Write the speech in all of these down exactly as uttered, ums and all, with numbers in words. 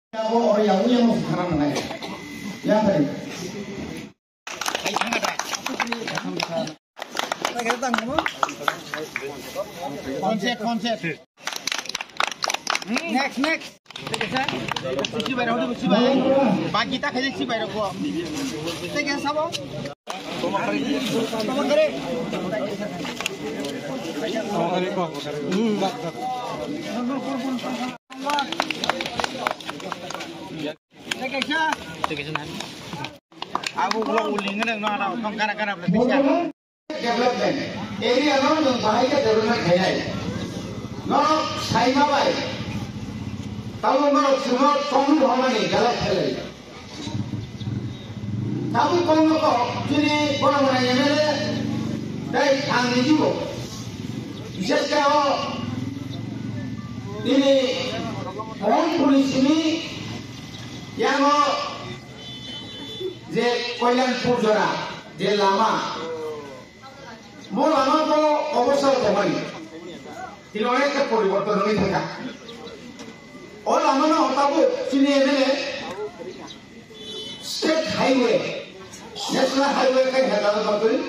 Abo oro yang yang khana nangnai. Yang tadi. Konsep, konsep. Next, next. Sibai rok, sibai. Bagi tak aja sibai rok. Teke sabo. Toma kare. Toma kare. Abu blok uling nang no ada kong kana kana blok. Development area no nang bahai ke development khainai. Norok saima bai. Tamo norok simo tong hormani galak khelai. Tamo tong no ko jini bona bona M L A dai ang ni jibo. Bishesh kore o ini Mohan Puri simi yango je Kalyanpur jora je lama, mo lama ko obosar tomani. Tini onekta poriborton wngwi thangkha. O lama no tabuk chini M L A state highway, national highway khai hela no bagwi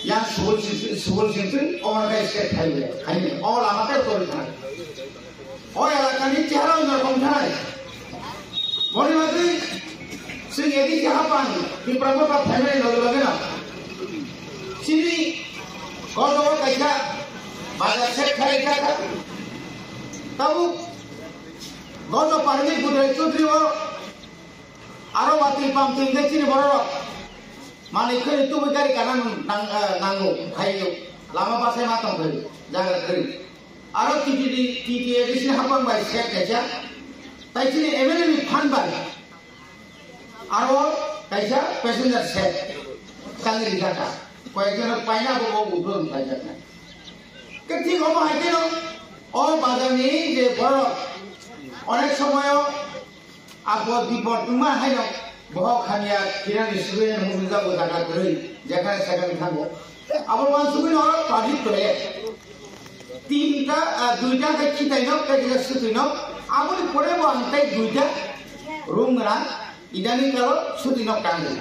yang subul sisi, subul sisi, o khai state highway, highway, o lama khai tori thang. O elakani chehara wngkha kong thanai. Boni bagwi chwng A D C hapang Tipra Motha phaimani loge loge no chini gojo o kaisa bazar set khlai kha. Tabuk gojo parmi Budrai Chaudhary o aro watwi pamtwi hwnkhe chini bororok manwi khwlwi tubui gari kana nang, eh, nango, phaio. Lama bachai ma tong phai, jaga kwrwi. Aro T T D, T T A D C hapang bai set kaisa, tai chini M L A ni phan bai aro kaisa passenger set tangwi rijak kha. Koyekjon paina bo bo uddhudon khlaijaknai. Khe thik omo hai kheno o bazar ni je borok onek somoyo Apot bipot wngma haino bohok hamya khirani sugwi muchungjago jaga kwrwi jekhane sekhane thango. Abo uansugwino oro public toilet. Tinta, ah, duita khe khitaino tei kisa swtwino. Aboni pore bo ang tei duita room gwnang idani kalo swtwino kangwi.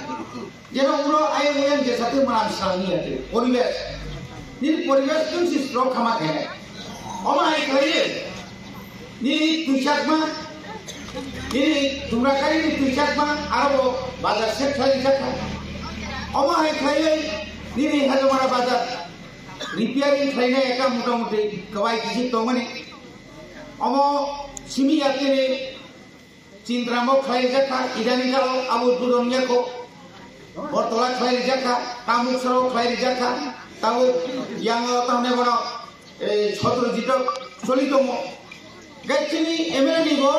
Jeno uro ayang uyang jesa tei mwnam srangni ya tei poribesh. Nini poribesh tungsi srok khama khe. Omo hai khlaiwi nini twichakma, nini tumrakari ni twichakma aro bo bazar set khlai rijak kha. Omo hai khlaiwi nini Hajamara bazar repairing khlainai ekka mota moti kwbai kisi tongmani. Omo simi ya tini Chintramo khlai rijak kha, idani kalo abo dudon yakho. Bortola khlai rijak kha, Kamuksaro khlai rijak kha, tabo yango tamne bono, eh, Chhatrajito choli tongo. Gai chini M L A ni bo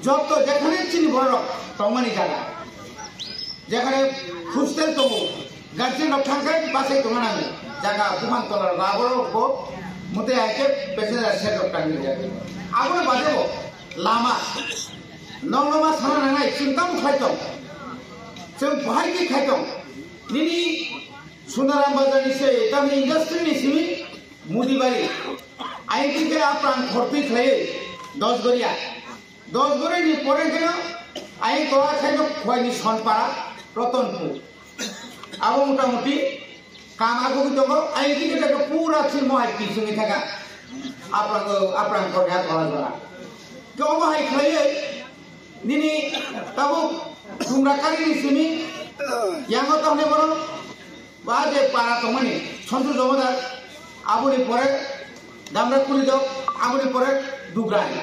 joto jekhane chini borok tongmani jaga. Jekhane hostel tongo, guardian rok thangkhe bachai tongna nango. Jaga buphang tola rabo bo mutai hai khe passenger set rok tangwi rijak. Abono bade bo lama. Nokno ma sana nangnai, chwng tamo khlai tong? Chwng bahai khe khai tong? Nini Sunaram Bazar ni se, tamni industry ni simi Mudibari. Aini khe apran khortwi khlaiwi Dosgoria. Dosgoria ni pore khe no aini tola khe no Khowai ni Sonpara, Rotonpur. Abo mota moti kam agugwi tongo, aini khe no pura chini mohai pisingwi thaka. Apran, apran khorya tola jora. Khe omo hai khlaiwi nini tabuk Sumra Kari ni simi yango tongni bono ba je para tongmani Sontu Jomodar, aboni pore Damra Kuridok, aboni pore Dubrai.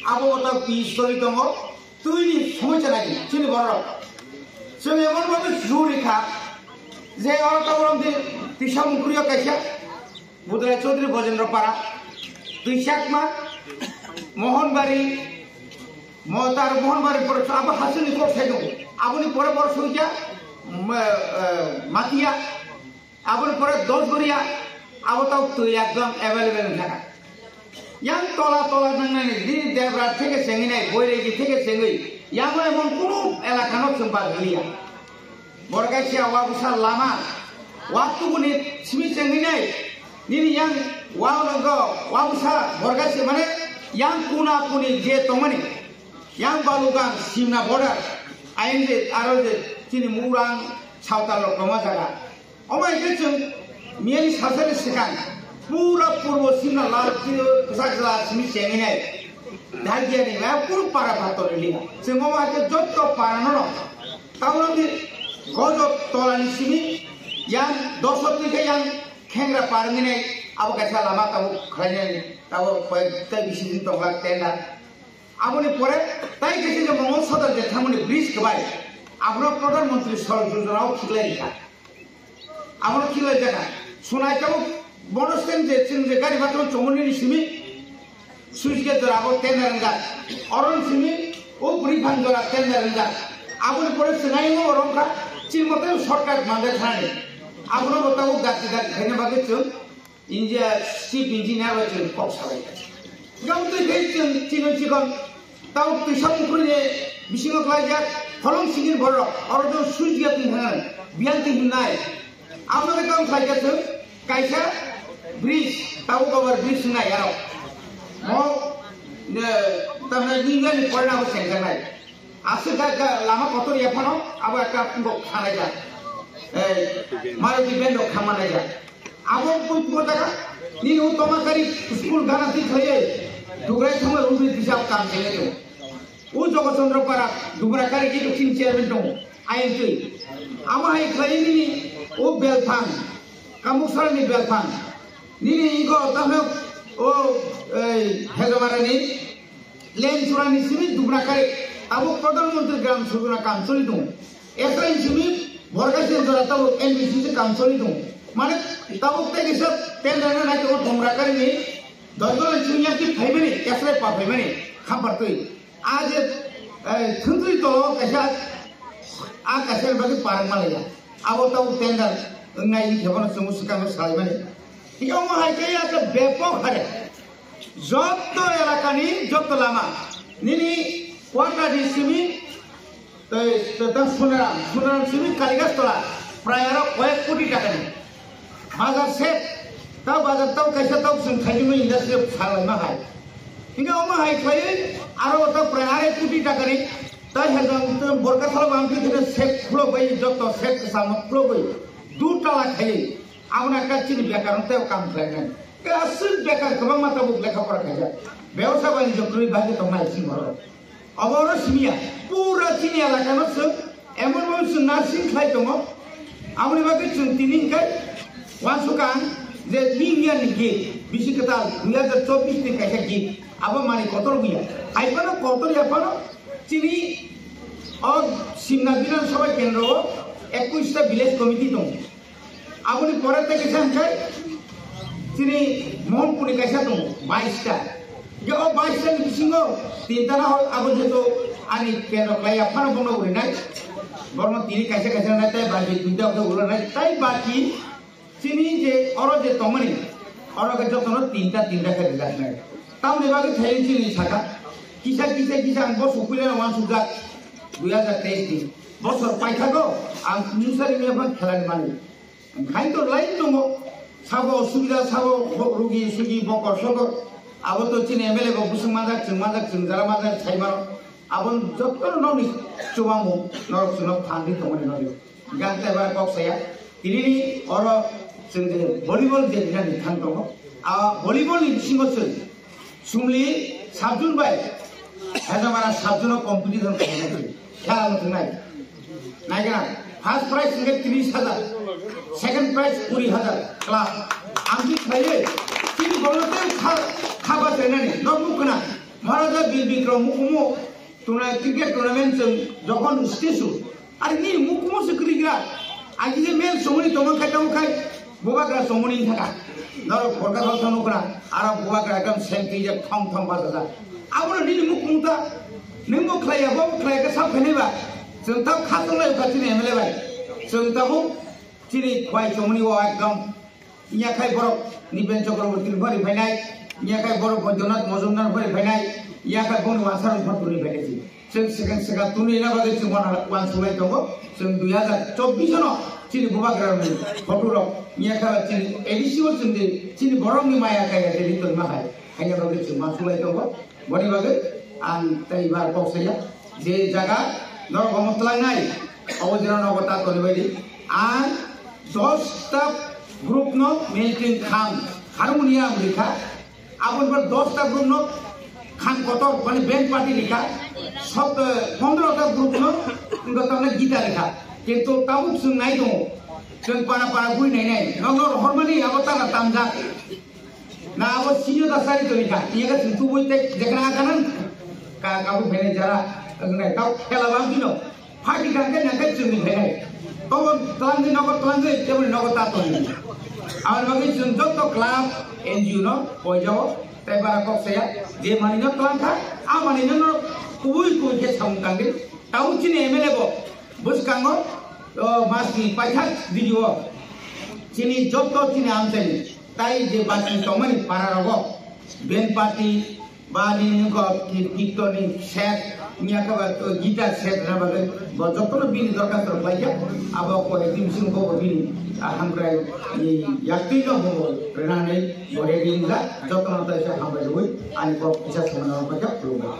Abo o ta pi story tongo, twini somosya nai chini borok. Chwng emon bhabe juri kha je oro ta oro tisa mukriyo kaisa. Budrai Chaudhary Bojendra Para, Twisakma, Mohonbari, Motar Mohonbari pore abo hasuni kok sai tongo. Aboni pore bor suija, ma-, eh, Matia, aboni pore Dosgoria, abo tau twi ekdom available wngkha. Yang tola tola nangnani, di Debra theke sengwi nai, Boiregi theke sengwi, yang emon kunu elaka no chwng bad liya. Borgasia wabusa lama, waktuguni simi chengwi nai, nini yang wa nogo wabusa borgasia mane yang kuna kuni je tongmani. Yang Balugang Simna border, ayang je aro je chini Murang Sautal rok tongma jaga. Omo hai khe chwng miyani sasani swkang pura purbo Simna lal twi kwchak jla simi chengwi nai. Dagiyani ba pur para phator rili. Chwng omo hai khe jotto para no no. Tabukni gojo tolani simi yang doso twi khe yang khengra par wngwi nai. Abo kaisa lama tabuk khlainani tabuk koi tei bisi din tongla tenda. Aboni pore tai khe je Mongol Sodar je thangmani bridge kwbai, abono Pradhan Mantri Sadak Yojana o khiklai rikha. Abono khiklai jaka. Sunai tabuk bono stand je chwng je gari bathang chongmani ni simi switch gate jora abo tender wngjak. Oron simi o bwrwi phang jora tender wngjak. Aboni pore chwng ayung o romkha chini mote shortcut manjak thani. Abono bo tabuk gati gati khaina bagwi chwng India chief engineer bai chwng kok salai. Gam twi khe chwng chino chikon tau twisa pukhri ni bisingo khlaijak holong singin borok oro jong switch gate twi thang biyang twi himnai. Amo khe tong khlaijak chwng kaisa bridge tau over bridge wngnai aro. Mo tamna ningya ni porna bo sengkha nai. Aswk ga, ga lama kotor ya phano abo ekta bo khanai ja. Ei, Maruti van rok khamanai ja. Abo bo bo daga nini o toma kari school gana ti khaye. Dugrai thama rubi bisap kam khaye. O Jogo Chandra Para dubra kari ki kin chairman dong. I M P. Amo hai khaye nini o Belphang. Kamuksara ni Belphang. Nini iko tamo o ei Hejamara ni Lane churani simi dubra kari abo Pradhan Mantri Gram Yojana kam choli tongo. Esra simi Borgasen jora tabuk N B C C kam choli tongo. Mane tabuk tei kisa tender na nai tongo dubra kari ni doi dola simi yakti phaimani, esra pa phaimani, khampar twi. A je, eh, thwntwi to kaisa, a kaisa bagwi parang malaya. Abo tabuk tender wngnai khebono chwngno swkang salaimani. Tei omo hai khe ya khe bepok hare. Jotto elakani jotto lama. Nini quarter ni simi tei, tei ta Sunaram, Sunaram simi Kaligas tola. Prai aro koyek koti takani. Bazar set, ta bazar tau kaisa tau chwng khaijima industry salaima hai. Hingke omo hai khlaiwi aro ta prai arai koti takani. Tai hajang borka salo bangkhe set khulogwi jotto set samo khulogwi. Du tala khaiwi. Aboni ekta chini bekar tei kam khlainai. Aswk bekar kwbangma tabuk lekha pora khaijak. Bebosa banijyo kwrwi bagwi tongnai chini borok. Obo oro simiya. Pura chini elakano chwng emon emon chwng nursing khlai tongo. Aboni bagwi chwng tini hwnkhe uansukha ang je New Year ni gift, bisi kwtal dui hajar chobbish ni kaisa gift. Abo manwi kotor buya. Hai phano kotor ya phano chini o Simna Bidhan Sabha Kendro o ekush ta village committee tongo. Aboni pore tei kisa hwnkhe chini Mohanpur ni kaisa tongo, bais ta. Hingke o bais ta ni bisingo tinta no abo jeto ani kendro khlai ya phano bono urinai. Borno tini kaisa kaisa nai tai baki tinta khe urinai tai baki chini je oro je tongmani oro khe jotono tinta tinta khe rijak nai. Tamoni bagwi thai chini saka kisa kisa kisa ang bo sukule wansukjak dui hajar teis ni bosor paithago ang musari mia phan khelani mani. Hai to line tongo, sabo osubida, sabo bo-, rugi sugi, bokor sokor, abo to chini M L A bo busung manjak, chwng manjak, chwng jara manjak, sai mano. Abo joto no nokni chubamu, norok chwngno phan ri tongmani nokni. Gante bara kok saya, tini ni oro chwng je volleyball je rina ni thang tongo. A volleyball ni bisingo chwng Sumli sabjun bai Hejamara sabjun o competition khainai khela no thwngnai. Naikha first prize hwnkhe tris hajar, second prize kuri hajar class. Ang khe khlaiwi chini borokno tei kha kha bachainani nokmuk khna Maharaja Bir Bikram mukumu Tuna cricket tournament chwng jokhon stage o, ari nini mukumu se kwrwi gra. Agi je mel chongoni tongma khai tamo khai bubagra chongoni thaka. Norok borka thok thano kra, aro bubagra ekdam seng twijak thong thong bajajak. Abono nini mukumu ta, nini bo khlaiya, bo bo khlaiya khe sab khainai ba. Chwng ta khatung lai kha chini M L A bai. Chwng tabuk chini khwai chongoni o ekdam Iya khai borok Nipen Chakraborty ni phari phainai, iya khai borok Baidyanath Majumdar phari phainai, iya khai boni wansarok phar tuni phainai si. Chwng swkang swkang tuni ina bagwi chwng wana wansulai tongo. Chwng dui hajar chobbish no chini bubagra rokni photo rok iya khai chini A D C o chwng di chini borok ni maya kaya de ri tongma hai. Haina bagwi chwng wansulai tongo. Boni bagwi Ang tei bar kok saya, je jaga norok omo tlangnai, obo jera nogo ta toni bai di. Ang dos ta group no meeting kham harmonium rikha, aboni bar dos ta group no kham kotor, mane band party rikha, sob, eh, pondro ta group no wngkha tamne guitar rikha. Kintu tabuk chwng nai tongo, chwng para para bui nai nai, nokno rohormani abo tana tamjak. Na abo senior da sari to rikha, iya ka chwng tubui tei jekhna akanan ka kabu phene jara, nai tau khela bang dino. Party kangkhe nangkhe chwngni phainai. Tobon twlangwi nogo twlangwi teboni nogo ta tongwi. Aboni bagwi chwng joto club, N G O no poijao tei bara kok saya je manwino twlangkha, a manwino no kubui kubui khe samung tangwi. Tabuk chini M L A bo bwskango, o, masni paithak video chini joto chini amchaini tai je bachwi tongmani para rogo band party, ba nini wngkha ki-, kirtoni set, wngya khe ba, uh, guitar set rwna bagwi bo jotono bini dorkar rok laijak. Abo koi tim sing bo bini, ah, hamkrai ni yaktwi no bo rwnani bo ready wngjak. Jotono taisa hambai rwui ani kok kisa samani rok paikha khulumbai.